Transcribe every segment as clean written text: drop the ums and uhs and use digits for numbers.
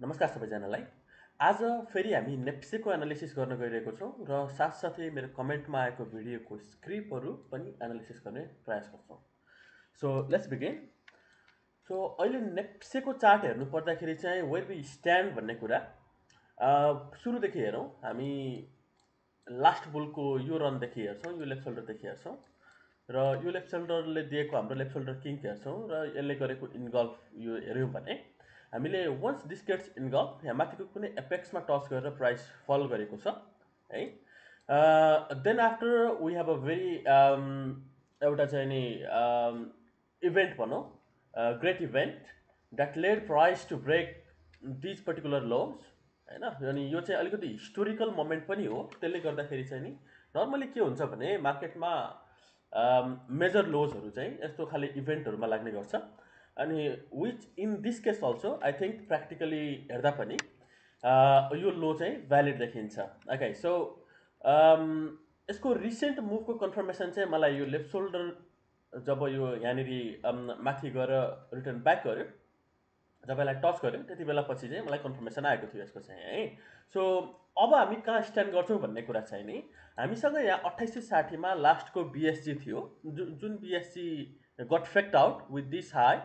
नमस्कार सबैजनालाई। आज फेरि हामी नेप्सेको एनालिसिस गर्न गइरहेको छौँ र साथसाथै मेरो कमेन्टमा आएको भिडियोको स्क्रिप्टहरू पनि एनालिसिस गर्ने प्रयास गर्छौँ। So let's begin. सो अहिले नेप्सेको चार्ट हेर्नु पर्दाखेरि चाहिँ वेयर वी स्ट्यान्ड भन्ने कुरा सुरुदेखि हेरौँ। हामी लास्ट बुलको यो रनदेखि हेर्छौँ, यो लेफ्ट सोल्डरदेखि हेर्छौँ र यो लेफ्ट सोल्डरले दिएको हाम्रो लेफ्ट सोल्डर किङ्क हेर्छौँ र यसले गरेको इन्गल्फ यो हेऱ्यौँ भने हामीले वन्स दिस गेट्स इन्गल्फ यहाँ माथिको कुनै एपेक्समा टच गरेर प्राइस फल गरेको छ है। Then after we have a very एउटा चाहिँ नि इभेन्ट भनौँ, great event that led price to break these particular lows होइन। अनि यो चाहिँ अलिकति हिस्टोरिकल मोमेन्ट पनि हो। त्यसले गर्दाखेरि चाहिँ नि नर्मली के हुन्छ भने मार्केटमा मेजर लोजहरू चाहिँ यस्तो खाले इभेन्टहरूमा लाग्ने गर्छ। अनि which in this case also I think practically हेर्दा पनि यो लो चाहिँ भ्यालिड देखिन्छ। ओके, सो यसको रिसेन्ट मुभको कन्फर्मेसन चाहिँ मलाई यो लेफ्ट सोल्डर जब यो यहाँनिर माथि गएर रिटर्न ब्याक गर्यो, जब यसलाई टच गर्यो त्यति बेला पछि चाहिँ मलाई कन्फर्मेसन आएको थियो यसको चाहिँ है। सो अब हामी कहाँ स्ट्यान्ड गर्छौँ भन्ने कुरा चाहिँ नि हामीसँग यहाँ 2860 लास्टको बिएसजी थियो, जुन BSG got faked out with this high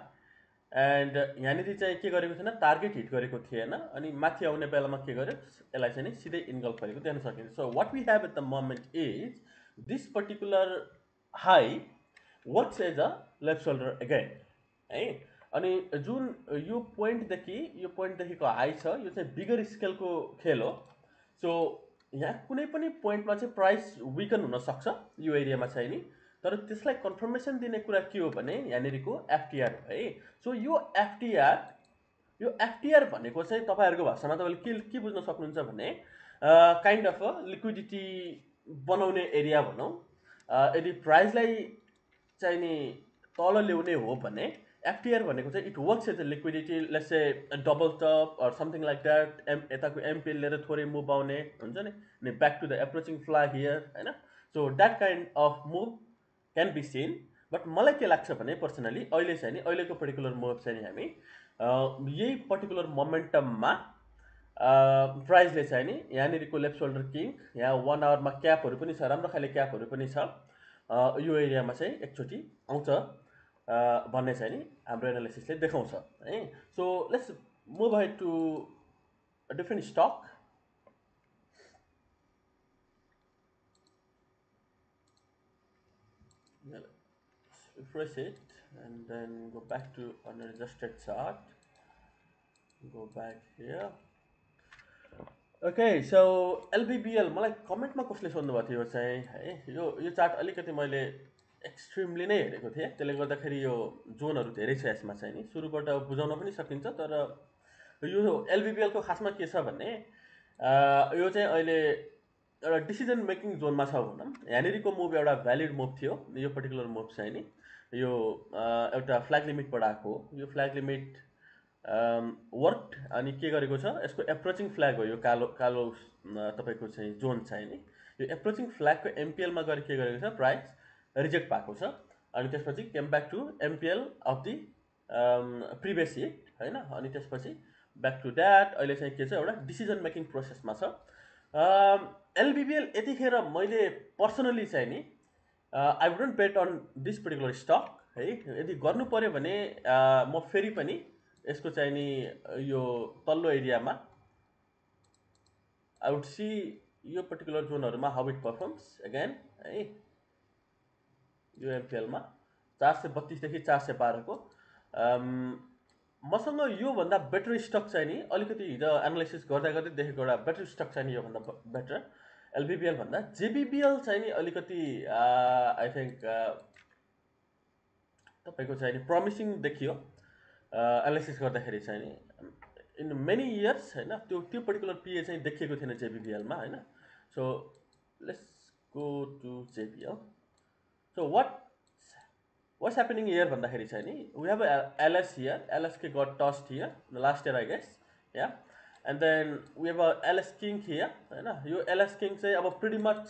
and यहाँनिर चाहिँ के गरेको थिएन, टार्गेट हिट गरेको थिएन। अनि माथि आउने बेलामा के गर्यो, यसलाई चाहिँ नि सिधै इन्गल्फ गरेको देख्न सकिन्छ। So what we have at the moment is this particular high works as a left shoulder again है। अनि जुन यो पोइन्टदेखिको हाई छ, यो चाहिँ बिगर स्केलको खेल हो। सो यहाँ कुनै पनि पोइन्टमा चाहिँ प्राइस विकन हुनसक्छ यो एरियामा चाहिँ नि, तर त्यसलाई कन्फर्मेसन दिने कुरा के हो भने यहाँनिरको एफटिआर हो है। सो यो एफटिआर भनेको चाहिँ तपाईँहरूको भाषामा तपाईँले के बुझ्न सक्नुहुन्छ भने काइन्ड अफ अ लिक्विडिटी बनाउने एरिया भनौँ। यदि प्राइसलाई चाहिँ नि तल ल्याउने हो भने एफटिआर भनेको चाहिँ it works as a liquidity, let's say double top or something like that. यताको एमपिएल लिएर थोरै मुभ आउने हुन्छ नि back to the approaching flag here होइन। So that kind of move can be seen. But मलाई के लाग्छ भने पर्सनली अहिले चाहिँ नि अहिलेको पर्टिकुलर मुभ चाहिँ नि हामी यही पर्टिकुलर मोमेन्टममा प्राइसले चाहिँ नि यहाँनिरको लेफ्ट सोल्डर किङ्क, यहाँ 1 आवरमा क्यापहरू पनि छ, राम्रो खाले क्यापहरू पनि छ, यो एरियामा चाहिँ एकचोटि आउँछ भन्ने चाहिँ नि हाम्रो एनालिसिसले देखाउँछ है। So let's move ahead to different stock. Refresh it and then go back to unadjusted chart, go back here. Okay, so LBBL मलाई कमेन्टमा कसले सोध्नुभएको थियो चाहिँ है। यो चार्ट अलिकति मैले एक्सट्रिमली नै हेरेको थिएँ, त्यसले गर्दाखेरि यो जोनहरू धेरै छ यसमा चाहिँ नि सुरुबाट बुझाउन पनि सकिन्छ। तर यो एलबिबिएलको खासमा के छ भने यो चाहिँ अहिले एउटा डिसिजन मेकिङ जोनमा छ भनौँ। यहाँनिरको मुभ एउटा भ्यालिड मुभ थियो, यो पर्टिकुलर मुभ चाहिँ नि यो एउटा फ्ल्याग लिमिटबाट आएको हो। यो फ्ल्याग लिमिट वर्क अनि के गरेको छ, यसको एप्रोचिङ फ्ल्याग हो यो कालो तपाईँको चाहिँ जोन चाहिँ नि। यो एप्रोचिङ फ्ल्यागको एमपिएलमा गएर के गरेको छ, प्राइस रिजेक्ट भएको छ। अनि त्यसपछि came back to MPL of the previous hit होइन। अनि त्यसपछि ब्याक टु द्याट अहिले चाहिँ के छ, एउटा डिसिजन मेकिङ प्रोसेसमा छ एलबिबिएल। यतिखेर मैले पर्सनली चाहिँ नि I wouldn't bet on this particular stock है। यदि गर्नु पऱ्यो भने म फेरि पनि यसको चाहिँ नि यो तल्लो एरियामा आई वुड सी यो पर्टिकुलर जोनहरूमा हाउ इट पर्फर्म्स अगेन है। यो एमपिएलमा 432देखि 412को मसँग योभन्दा बेटर स्टक चाहिँ नि अलिकति हिजो एनालाइसिस गर्दा गर्दै देखेको एउटा बेटर स्टक चाहिँ नि योभन्दा बेटर एलबिबिएल भन्दा जेबिबिएल चाहिँ नि अलिकति आई थिङ्क तपाईँको चाहिँ नि प्रमिसिङ देखियो एनालाइसिस गर्दाखेरि चाहिँ नि इन मेनी इयर्स होइन। त्यो पर्टिकुलर पिए चाहिँ देखिएको थिएन जेबिबिएलमा होइन। So let's go to JBL. So what's happening here भन्दाखेरि चाहिँ नि we have a LS here, LS के got tossed here last year I guess, yeah, and then we have a LS king here होइन। यो LS king चाहिँ अब pretty much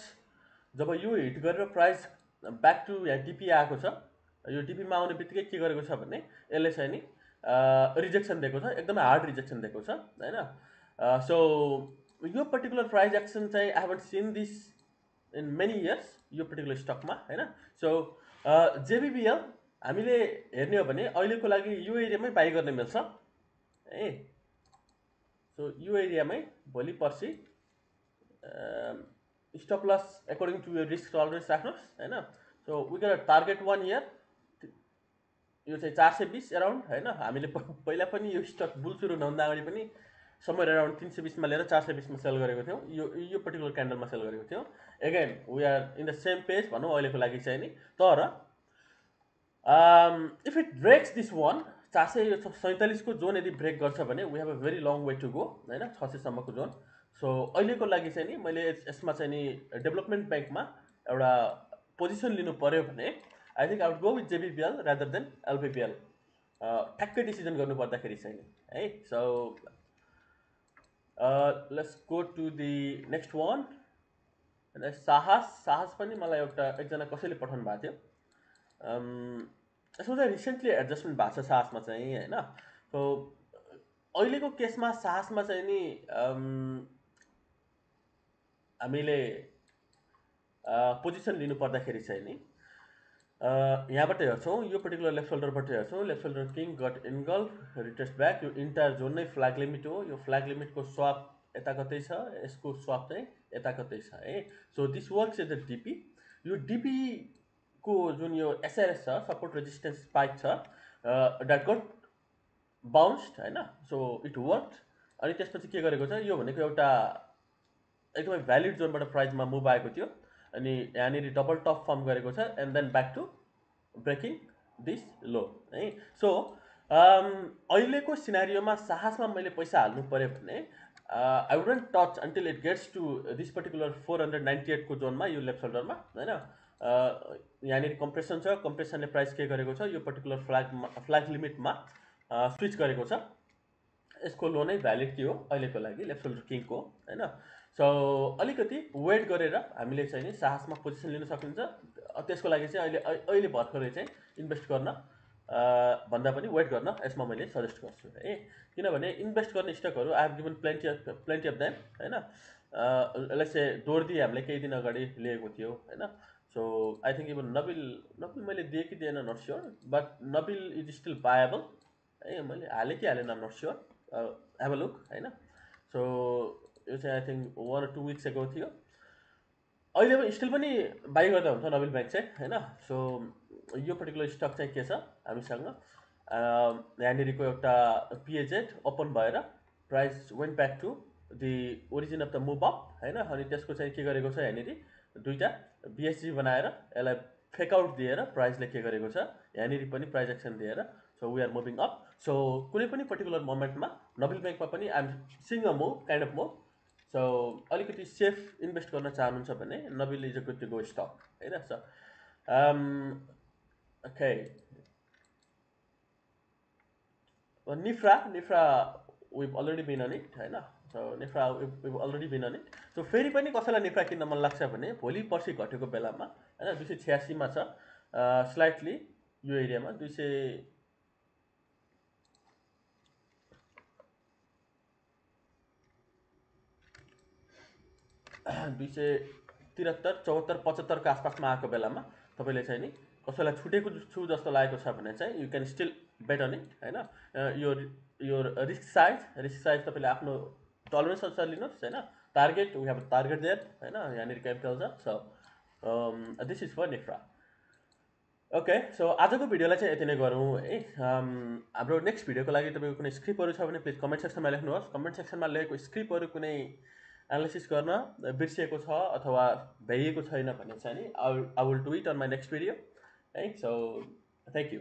जब यो hit गरेर प्राइस ब्याक टु यहाँ डिपी आएको छ, यो डिपीमा आउने बित्तिकै के गरेको छ भने यसले चाहिँ नि रिजेक्सन दिएको छ, एकदमै हार्ड रिजेक्सन दिएको छ हैन। सो यो पर्टिकुलर प्राइस एक्सन चाहिँ I haven't seen this in many years यो पर्टिकुलर स्टकमा हैन। सो जेबिबिएल हामीले हेर्ने हो भने अहिलेको लागि यो एरियामै बाई गर्न मिल्छ है। सो यो एरियामै भोलि पर्सि stop loss according to your risk tolerance राख्नुहोस् हैन। So we got target 1 year यो चाहिँ 420 अराउन्ड हैन। हामीले पहिला पनि यो स्टक बुल सुरु नहुँदा अगाडि पनि समवेयर अराउन्ड 320 मा लिएर 420 मा सेल गरेको थियौँ। यो पर्टिकुलर क्यान्डलमा सेल गरेको थियौँ। Again we are in the same page भनौँ अहिलेको लागि चाहिँ नि। तर if it breaks this one 447 को जोन यदि ब्रेक गर्छ भने we have a very long way to go हैन, 600 सम्मको जोन। सो अहिलेको लागि चाहिँ नि मैले यसमा चाहिँ नि डेभलपमेन्ट ब्याङ्कमा एउटा पोजिसन लिनु पर्यो भने I think I would go with JBPL rather than LPPL. ठ्याक्कै डिसिजन गर्नु पर्दाखेरि चाहिँ नि है। So let's go to the next one. Sahas पनि मलाई एकजना कसैले पठाउनु भएको थियो। यसमा चाहिँ रिसेन्टली एडजस्टमेन्ट भएको छ साहसमा चाहिँ हैन। सो अहिलेको केसमा साहसमा चाहिँ नि हामीले पोजिसन लिनु पर्दाखेरि चाहिँ नि यहाँबाट हेर्छौँ, यो पर्टिकुलर लेफ्ट सोल्डरबाट हेर्छौँ। लेफ्ट सोल्डर किङ गट इन्गल्फ रिटेस्ट ब्याक। यो इन्टायर जोन नै फ्ल्याग लिमिट हो। यो फ्ल्याग लिमिटको स्वाप यता कतै छ, यसको स्वाप चाहिँ यता कतै छ है। So this works as a DP. यो डिपी को जुन यो एसआरएस छ, सपोर्ट रेजिस्टेन्स स्पाइक छ, द्याट गट बाउन्स्ड हैन। So it work. अनि त्यसपछि के गरेको छ, यो भनेको एउटा एकदमै भ्यालिड जोनबाट प्राइसमा मुभ आएको थियो अनि यहाँनिर डबल टप फर्म गरेको छ and then back to breaking this low है। सो अहिलेको सिनारियोमा साहसमा मैले पैसा हाल्नु पर्यो भने I wouldn't touch until it gets to this particular 498 को जोनमा, यो लेफ्ट सोल्डरमा हैन। यहाँनिर कम्प्रेसन छ, कम्प्रेसनले प्राइस के गरेको छ, यो पर्टिकुलर फ्ल्याग लिमिटमा स्विच गरेको छ। यसको लो नै भ्यालिड के हो अहिलेको लागि लेफ्ट सोल्डर किङको हैन। सो अलिकति वेट गरेर हामीले चाहिँ नि साहसमा पोजिसन लिन सकिन्छ। त्यसको लागि चाहिँ अहिले भर्खरै चाहिँ इन्भेस्ट गर्न भन्दा पनि वेट गर्न यसमा मैले सजेस्ट गर्छु है। किनभने इन्भेस्ट गर्ने स्टकहरू I have given plenty of them हैन। लेट्स से डोर्दी हामीले केही दिन अगाडि लिएको थियो हैन। So I think even Nabil मैले दिएँ कि दिएन not sure, but Nabil is still buyable है। मैले हालेँ कि हालेन not sure, have a look हैन। सो यो चाहिँ आई थिङ्क 1 or 2 weeks एगो थियो। अहिले पनि स्टिल पनि बाई गर्दा हुन्छ नबिल ब्याङ्क चाहिँ हैन। सो यो पर्टिकुलर स्टक चाहिँ के छ हामीसँग, यहाँनिरको एउटा पिएजेड ओपन भएर price went back to the origin of the move up हैन। अनि त्यसको चाहिँ के गरेको छ, यहाँनिर दुईवटा बिएसजी बनाएर यसलाई फेकआउट दिएर प्राइसले के गरेको छ, यहाँनिर पनि प्राइस एक्सन दिएर so we are moving up. So कुनै पनि पर्टिकुलर मोमेन्टमा नबिल ब्याङ्कमा पनि I am seeing a move kind of move. So अलिकति सेफ इन्भेस्ट गर्न चाहनुहुन्छ भने Nabil is a good to go stock हैन। So okay, Nifra we've already been on it हैन। So Nifra we've already been on it। So फेरि पनि कसैलाई निफ्रा किन्न मन लाग्छ भने भोलि पर्सि घटेको बेलामा हैन 286 मा छ, स्लाइटली यो एरियामा 273, 74, 75 को आसपासमा आएको बेलामा तपाईँले चाहिँ नि कसैलाई छुटेको छु जस्तो लागेको छ भने चाहिँ you can still bet on it हैन। यो रिस्क साइज तपाईँले आफ्नो टलरेन्स अनुसार लिनुहोस् हैन। Target we have target there हैन, यहाँनिर क्यापिटल छ। So this is for Nifra. Okay, so आजको भिडियोलाई चाहिँ यति नै गरौँ है। हाम्रो नेक्स्ट भिडियोको लागि तपाईँको कुनै स्क्रिप्टहरू छ भने प्लिज कमेन्ट सेक्सनमा लेख्नुहोस्। कमेन्ट सेक्सनमा लेखेको स्क्रिप्टहरू कुनै एनालिसिस गर्न बिर्सिएको छ अथवा भ्याइएको छैन भने चाहिँ नि I will do it on my next video है। So thank you.